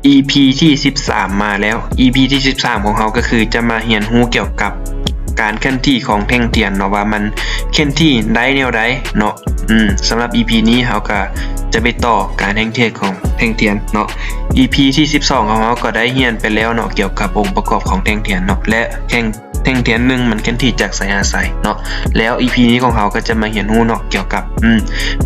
ອີພີທີສິບສາມມາແລ້ວ. ອີພີທີສິບສາມຂອງເຮົາກໍຄືຈະມາຮຽນຮູ້ກ່ຽວກັບການເຄື່ອນທີ່ຂອງແທ່ງທຽນເນາະ ວ່າມັນເຄື່ອນທີ່ໄດ້ແນວໃດເນາະ. ອືມ ສຳລັບອີພີນີ້ເຮົາກໍຈະໄປຕໍ່ການແທ່ງທຽນຂອງແທ່ງທຽນເນາະ. ອີພີທີສິບສອງຂອງເຮົາກໍໄດ້ຮຽນໄປແລ້ວເນາະ ກ່ຽວກັບອົງປະກອບຂອງແທ່ງທຽນເນາະ ແລະ ແທ່ງ ແທ່ງທຽນໜຶ່ງມັນເຄື່ອນທີ່ຈາກໃສຫາໃສເນາະ. ແລ້ວອີພີນີ້ຂອງເຮົາກໍຈະມາຮຽນຮູ້ເນາະ ກ່ຽວກັບ ອືມ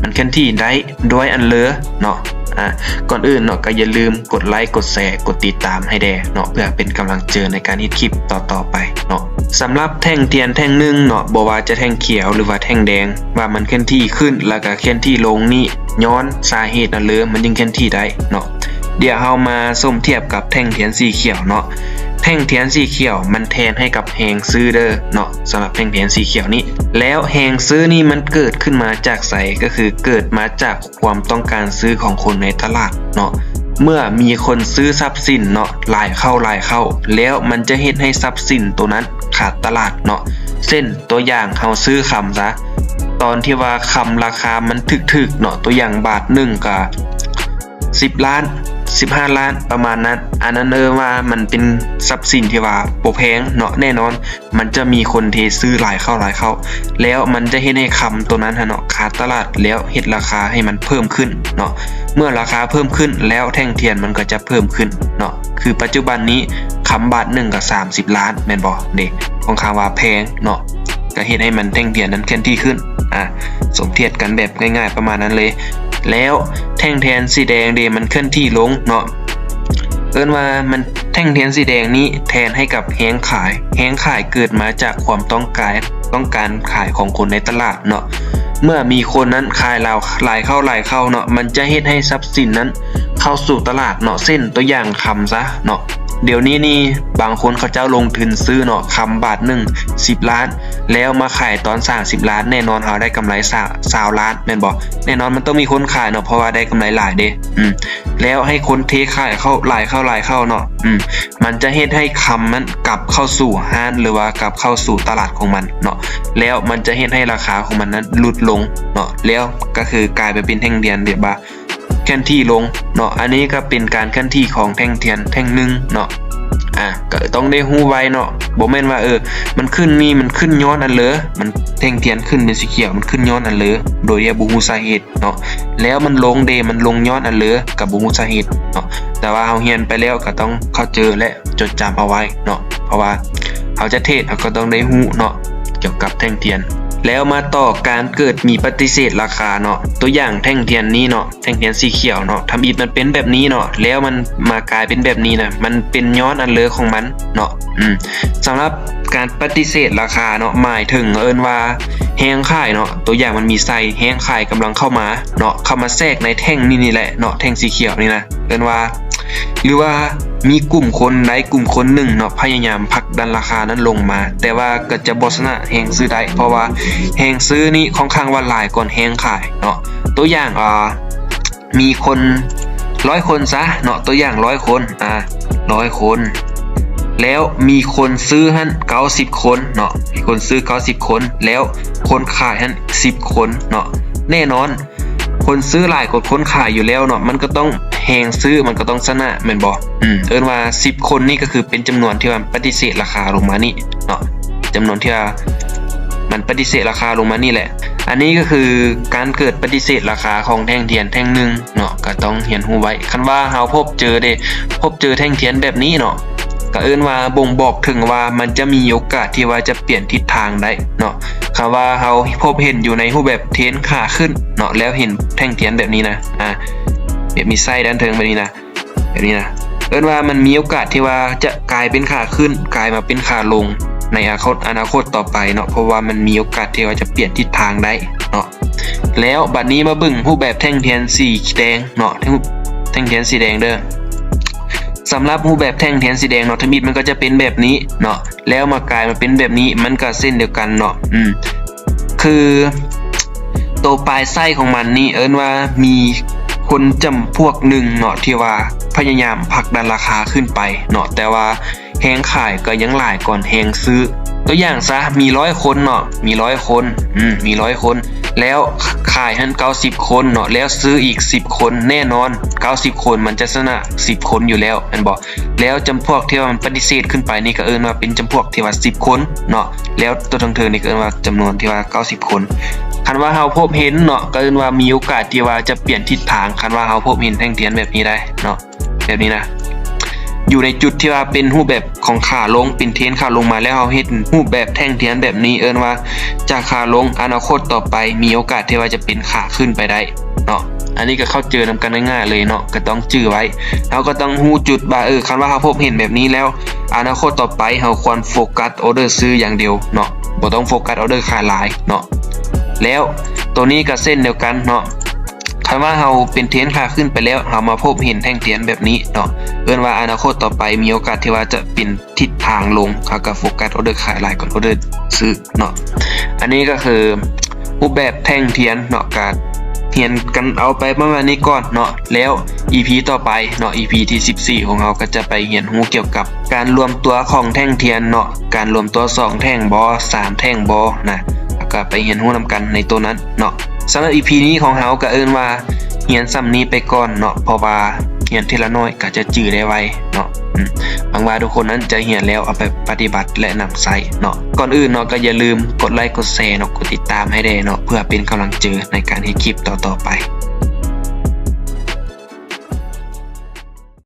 ມັນເຄື່ອນທີ່ໄດ້ດ້ວຍອັນເລີເນາະ. ອາ ກ່ອນອື່ນເນາະ ກໍຢ່າລືມກົດໄລ ກົດແຊ ກົດຕິດຕາມໃຫ້ແດ່ເນາະ ເພື່ອເປັນກຳລັງໃຈໃນການເຮັດຄລິບຕໍ່ໆໄປເນາະ. ສຳລັບແທ່ງທຽນແທ່ງໜຶ່ງເນາະ ບໍ່ວ່າຈະແທ່ງຂຽວ ຫຼືວ່າແທ່ງແດງ ວ່າມັນເຄື່ອນທີ່ຂຶ້ນ ແລ້ວກໍເຄື່ອນທີ່ລົງນີ້ ຍ້ອນສາເຫດອັນເລີມັນຈຶ່ງເຄື່ອນທີ່ໄດ້ເນາະ. ດຽວເຮົາມາສົມທຽບກັບແທ່ງທຽນສີຂຽວເນາະ. ແທ່ງທຽນສີຂຽວມັນແທນໃຫ້ກັບແຮງຊື້ເດີເນາະ ສຳລັບແທ່ງທຽນສີຂຽວນີ້. ແລ້ວແຮງຊື້ນີ້ມັນເກີດຂຶ້ນມາຈາກໃສ? ກໍຄືເກີດມາຈາກຄວາມຕ້ອງການຊື້ຂອງຄົນໃນຕະຫຼາດເນາະ. ເມື່ອມີຄົນຊື້ຊັບສິນເນາະ ຫຼາຍເຂົ້າ ຫຼາຍເຂົ້າ ແລ້ວມັນຈະເຮັດໃຫ້ຊັບສິນໂຕນັ້ນຂາດຕະຫຼາດເນາະ. ເຊັ່ນ ຕົວຢ່າງເຮົາຊື້ຄຳຊະ ຕອນທີ່ວ່າຄຳລາຄາມັນຖືກໆເນາະ ຕົວຢ່າງບາດໜຶ່ງກະ ສິບລ້ານ ສິບຫ້າລ້ານ ປະມານນັ້ນ. ອັນນັ້ນເອີ້ນວ່າມັນເປັນຊັບສິນທີ່ວ່າບໍ່ແພງເນາະ. ແນ່ນອນມັນຈະມີຄົນເທຊື້ຫຼາຍເຂົ້າ ຫຼາຍເຂົ້າ ແລ້ວມັນຈະເຮັດໃຫ້ຄຳໂຕນັ້ນຫັ້ນເນາະ ຂາດຕະຫຼາດ ແລ້ວເຮັດລາຄາໃຫ້ມັນເພີ່ມຂຶ້ນເນາະ. ເມື່ອລາຄາເພີ່ມຂຶ້ນແລ້ວ ແທ່ງທຽນມັນກໍຈະເພີ່ມຂຶ້ນເນາະ. ຄືປັດຈຸບັນນີ້ຄຳບາດໜຶ່ງກໍສາມສິບລ້ານແມ່ນບໍ່ເດ? ຂ້ອນຂ້າງວ່າແພງເນາະ. ກໍເຮັດໃຫ້ມັນແທ່ງທຽນນັ້ນເຄື່ອນທີ່ຂຶ້ນ. ອາ ສົມທຽບກັນແບບງ່າຍໆປະມານນັ້ນເລີຍ. ແລ້ວແທ່ງທຽນສີແດງເດ ມັນເຄື່ອນທີ່ລົງເນາະ. ເອີ້ນວ່າມັນ ແທ່ງທຽນສີແດງນີ້ແທນໃຫ້ກັບແຮງຂາຍ. ແຮງຂາຍເກີດມາຈາກຄວາມຕ້ອງການ ຕ້ອງການຂາຍຂອງຄົນໃນຕະຫຼາດເນາະ. ເມື່ອມີຄົນນັ້ນຂາຍຫຼາຍ ຫຼາຍເຂົ້າ ຫຼາຍເຂົ້າເນາະ ມັນຈະເຮັດໃຫ້ຊັບສິນນັ້ນເຂົ້າສູ່ຕະຫຼາດເນາະ. ເຊັ່ນ ຕົວຢ່າງຄຳຊະເນາະ ດຽວນີ້ນີ້ບາງຄົນເຂົາເຈົ້າລົງທຶນຊື້ເນາະ ຄຳບາດໜຶ່ງສິບລ້ານ ແລ້ວມາຂາຍຕອນສາມສິບລ້ານ ແນ່ນອນເຮົາໄດ້ກຳໄລຊາວລ້ານແມ່ນບໍ່? ແນ່ນອນມັນຕ້ອງມີຄົນຂາຍເນາະ ເພາະວ່າໄດ້ກຳໄລຫຼາຍເດ້. ອືມ ແລ້ວໃຫ້ຄົນເທຂາຍເຂົ້າ ຫຼາຍເຂົ້າ ຫຼາຍເຂົ້າເນາະ. ອືມ ມັນຈະເຮັດໃຫ້ຄຳນັ້ນກັບເຂົ້າສູ່ຮ້ານ ຫຼືວ່າກັບເຂົ້າສູ່ຕະຫຼາດຂອງມັນເນາະ. ແລ້ວມັນຈະເຮັດໃຫ້ລາຄາຂອງມັນນັ້ນຫຼຸດລົງເນາະ. ແລ້ວກໍຄືກາຍໄປເປັນແທ່ງທຽນແບບວ່າ ເຄື່ອນທີ່ລົງເນາະ. ອັນນີ້ກໍເປັນການເຄື່ອນທີ່ຂອງແທ່ງທຽນແທ່ງໜຶ່ງເນາະ. ອາ ກໍຕ້ອງໄດ້ຮູ້ໄວເນາະ. ບໍ່ແມ່ນວ່າ ເອີ ມັນຂຶ້ນນີ້ ມັນຂຶ້ນຍ້ອນອັນເລີ ມັນແທ່ງທຽນຂຶ້ນເປັນສີຂຽວ ມັນຂຶ້ນຍ້ອນອັນເລີ ໂດຍທີ່ບໍ່ຮູ້ສາເຫດເນາະ. ແລ້ວມັນລົງເດ ມັນລົງຍ້ອນອັນເລີ ກໍບໍ່ຮູ້ສາເຫດເນາະ. ແຕ່ວ່າເຮົາຮຽນໄປແລ້ວກໍຕ້ອງເຂົ້າໃຈ ແລະ ຈົດຈຳເອົາໄວ້ເນາະ. ເພາະວ່າເຮົາຈະເທຣດ ເຮົາກໍຕ້ອງໄດ້ຮູ້ເນາະ ກ່ຽວກັບແທ່ງທຽນ. ແລ້ວມາຕໍ່ການເກີດມີປະຕິເສດລາຄາເນາະ. ຕົວຢ່າງແທ່ງທຽນນີ້ເນາະ ແທ່ງທຽນສີຂຽວເນາະ ທຳອິດມັນເປັນແບບນີ້ເນາະ ແລ້ວມັນມາກາຍເປັນແບບນີ້ນະ ມັນເປັນຍ້ອນອັນເລີຂອງມັນເນາະ. ອືມ ສຳລັບການປະຕິເສດລາຄາເນາະ ໝາຍເຖິງເອີ້ນວ່າແຮງຂາຍເນາະ ຕົວຢ່າງມັນມີໄສ້ ແຮງຂາຍກຳລັງເຂົ້າມາເນາະ ເຂົ້າມາແຊກໃນແທ່ງນີ້ນີ້ແຫຼະເນາະ ແທ່ງສີຂຽວນີ້ນະ ເອີ້ນວ່າ ຫຼືວ່າມີກຸ່ມຄົນໃດກຸ່ມຄົນໜຶ່ງເນາະ ພະຍາຍາມຜັກດັນລາຄານັ້ນລົງມາ ແຕ່ວ່າກໍຈະບໍ່ຊະນະແຮງຊື້ໄດ້ ເພາະວ່າແຮງຊື້ນີ້ຂ້ອນຂ້າງວ່າຫຼາຍກ່ອນແຮງຂາຍເນາະ. ຕົວຢ່າງ ອາ ມີຄົນຮ້ອຍຄົນຊະເນາະ ຕົວຢ່າງຮ້ອຍຄົນ ອາ ຮ້ອຍຄົນ ແລ້ວມີຄົນຊື້ຫັ້ນເກົ້າສິບຄົນເນາະ ມີຄົນຊື້ເກົ້າສິບຄົນ ແລ້ວຄົນຂາຍຫັ້ນສິບຄົນເນາະ. ແນ່ນອນ ຄົນຊື້ຫຼາຍກວ່າຄົນຂາຍຢູ່ແລ້ວເນາະ ມັນກໍຕ້ອງແຮງຊື້ ມັນກໍຕ້ອງຊະນະແມ່ນບໍ່? ອືມ ເອີ້ນວ່າສິບຄົນນີ້ກໍຄືເປັນຈຳນວນທີ່ວ່າປະຕິເສດລາຄາລົງມານີ້ເນາະ ຈຳນວນທີ່ວ່າມັນປະຕິເສດລາຄາລົງມານີ້ແຫຼະ. ອັນນີ້ກໍຄືການເກີດປະຕິເສດລາຄາຂອງແທ່ງທຽນແທ່ງໜຶ່ງເນາະ ກໍຕ້ອງຮຽນຮູ້ໄວ້. ຄັນວ່າເຮົາພົບເຈີເດ ພົບເຈີແທ່ງທຽນແບບນີ້ເນາະ ກໍເອີ້ນວ່າບົ່ງບອກເຖິງວ່າມັນຈະມີໂອກາດທີ່ວ່າຈະປ່ຽນທິດທາງໄດ້ເນາະ. ຄັນວ່າເຮົາພົບເຫັນຢູ່ໃນຮູບແບບເທຣນຂາຂຶ້ນເນາະ ແລ້ວເຫັນແທ່ງທຽນແບບນີ້ນະ ອາ ແບບມີໄສ້ດ້ານເທິງແບບນີ້ນະ ແບບນີ້ນະ ເອີ້ນວ່າມັນມີໂອກາດທີ່ວ່າຈະກາຍເປັນຂາຂຶ້ນ ກາຍມາເປັນຂາລົງໃນອາຄົດ ອະນາຄົດຕໍ່ໄປເນາະ ເພາະວ່າມັນມີໂອກາດທີ່ວ່າຈະປ່ຽນທິດທາງໄດ້ເນາະ. ແລ້ວບັດນີ້ມາເບິ່ງຮູບແບບແທ່ງທຽນສີແດງເນາະ ແທ່ງ ແທ່ງທຽນສີແດງເດີ. ສຳລັບຮູບແບບແທ່ງທຽນສີແດງເນາະ ທຳອິດມັນກໍຈະເປັນແບບນີ້ເນາະ ແລ້ວມາກາຍມາເປັນແບບນີ້ ມັນກໍເຊັ່ນດຽວກັນເນາະ. ອືມ ຄືໂຕປາຍໄສ້ຂອງມັນນີ້ ເອີ້ນວ່າມີຄົນຈຳພວກໜຶ່ງເນາະ ທີ່ວ່າພະຍາຍາມຜັກດັນລາຄາຂຶ້ນໄປເນາະ ແຕ່ວ່າແຮງຂາຍກໍຍັງຫຼາຍກ່ອນແຮງຊື້. ຕົວຢ່າງຊະ ມີຮ້ອຍຄົນເນາະ ມີຮ້ອຍຄົນ ອືມ ມີຮ້ອຍຄົນ ແລ້ວຂາຍຫັ້ນເກົ້າສິບຄົນເນາະ ແລ້ວຊື້ອີກສິບຄົນ ແນ່ນອນເກົ້າສິບຄົນມັນຈະຊະນະສິບຄົນຢູ່ແລ້ວແມ່ນບໍ່? ແລ້ວຈຳພວກທີ່ວ່າມັນປະຕິເສດຂຶ້ນໄປນີ້ ກໍເອີ້ນວ່າເປັນຈຳພວກທີ່ວ່າສິບຄົນເນາະ ແລ້ວຕົວເທິງໆນີ້ກໍເອີ້ນວ່າຈຳນວນທີ່ວ່າເກົ້າສິບຄົນ. ຄັນວ່າເຮົາພົບເຫັນເນາະ ກໍເອີ້ນວ່າມີໂອກາດທີ່ວ່າຈະປ່ຽນທິດທາງ ຄັນວ່າເຮົາພົບເຫັນແທ່ງທຽນແບບນີ້ໄດ້ເນາະ ແບບນີ້ນະ ຢູ່ໃນຈຸດທີ່ວ່າເປັນຮູບແບບຂອງຂາລົງ ເປັນເທຣນຂາລົງມາ ແລ້ວເຮົາເຫັນຮູບແບບແທ່ງທຽນແບບນີ້ ເອີ້ນວ່າຈາກຂາລົງ ອະນາຄົດຕໍ່ໄປມີໂອກາດທີ່ວ່າຈະເປັນຂາຂຶ້ນໄປໄດ້ເນາະ. ອັນນີ້ກໍເຂົ້າໃຈນຳກັນງ່າຍໆເລີຍເນາະ ກໍຕ້ອງຈື່ໄວ້. ເຮົາກໍຕ້ອງຮູ້ຈຸດວ່າ ເອີ ຄັນວ່າເຮົາພົບເຫັນແບບນີ້ແລ້ວ ອະນາຄົດຕໍ່ໄປເຮົາຄວນໂຟກັສອອເດີຊື້ຢ່າງດຽວເນາະ ບໍ່ຕ້ອງໂຟກັສອອເດີຂາຍຫຼາຍເນາະ. ແລ້ວໂຕນີ້ກໍເຊັ່ນດຽວກັນເນາະ ຄັນວ່າເຮົາເປັນເທຣນຂາຂຶ້ນໄປແລ້ວ ເຮົາມາພົບເຫັນແທ່ງທຽນແບບນີ້ເນາະ ເອີ້ນວ່າອະນາຄົດຕໍ່ໄປມີໂອກາດທີ່ວ່າຈະເປັນທິດທາງລົງ ເຮົາກໍໂຟກັສອອເດີຂາຍຫຼາຍກວ່າອອເດີຊື້ເນາະ. ອັນນີ້ກໍຄືຮູບແບບແທ່ງທຽນເນາະ ກໍຮຽນກັນເອົາໄປປະມານນີ້ກ່ອນເນາະ. ແລ້ວອີພີຕໍ່ໄປເນາະ ອີພີທີສິບສີ່ຂອງເຮົາກໍຈະໄປຮຽນຮູ້ກ່ຽວກັບການລວມຕົວຂອງແທ່ງທຽນເນາະ ການລວມຕົວສອງແທ່ງບໍ ສາມແທ່ງບໍນະ ແລ້ວກໍໄປຮຽນຮູ້ນຳກັນໃນໂຕນັ້ນເນາະ. ສຳລັບອີພີນີ້ຂອງເຮົາກໍເອີ້ນວ່າຮຽນສ່ຳນີ້ໄປກ່ອນເນາະ ເພາະວ່າຮຽນທີລະໜ້ອຍກໍຈະຈື່ໄດ້ໄວເນາະ. ອືມ ຫວັງວ່າທຸກຄົນນັ້ນຈະຮຽນແລ້ວເອົາໄປປະຕິບັດ ແລະ ນຳໃຊ້ເນາະ. ກ່ອນອື່ນເນາະ ກໍຢ່າລືມກົດໄລກ໌ ກົດແຊເນາະ ກົດຕິດຕາມໃຫ້ແດ່ເນາະ ເພື່ອເປັນກຳລັງໃຈໃນການເຮັດຄລິບຕໍ່ໆໄປ.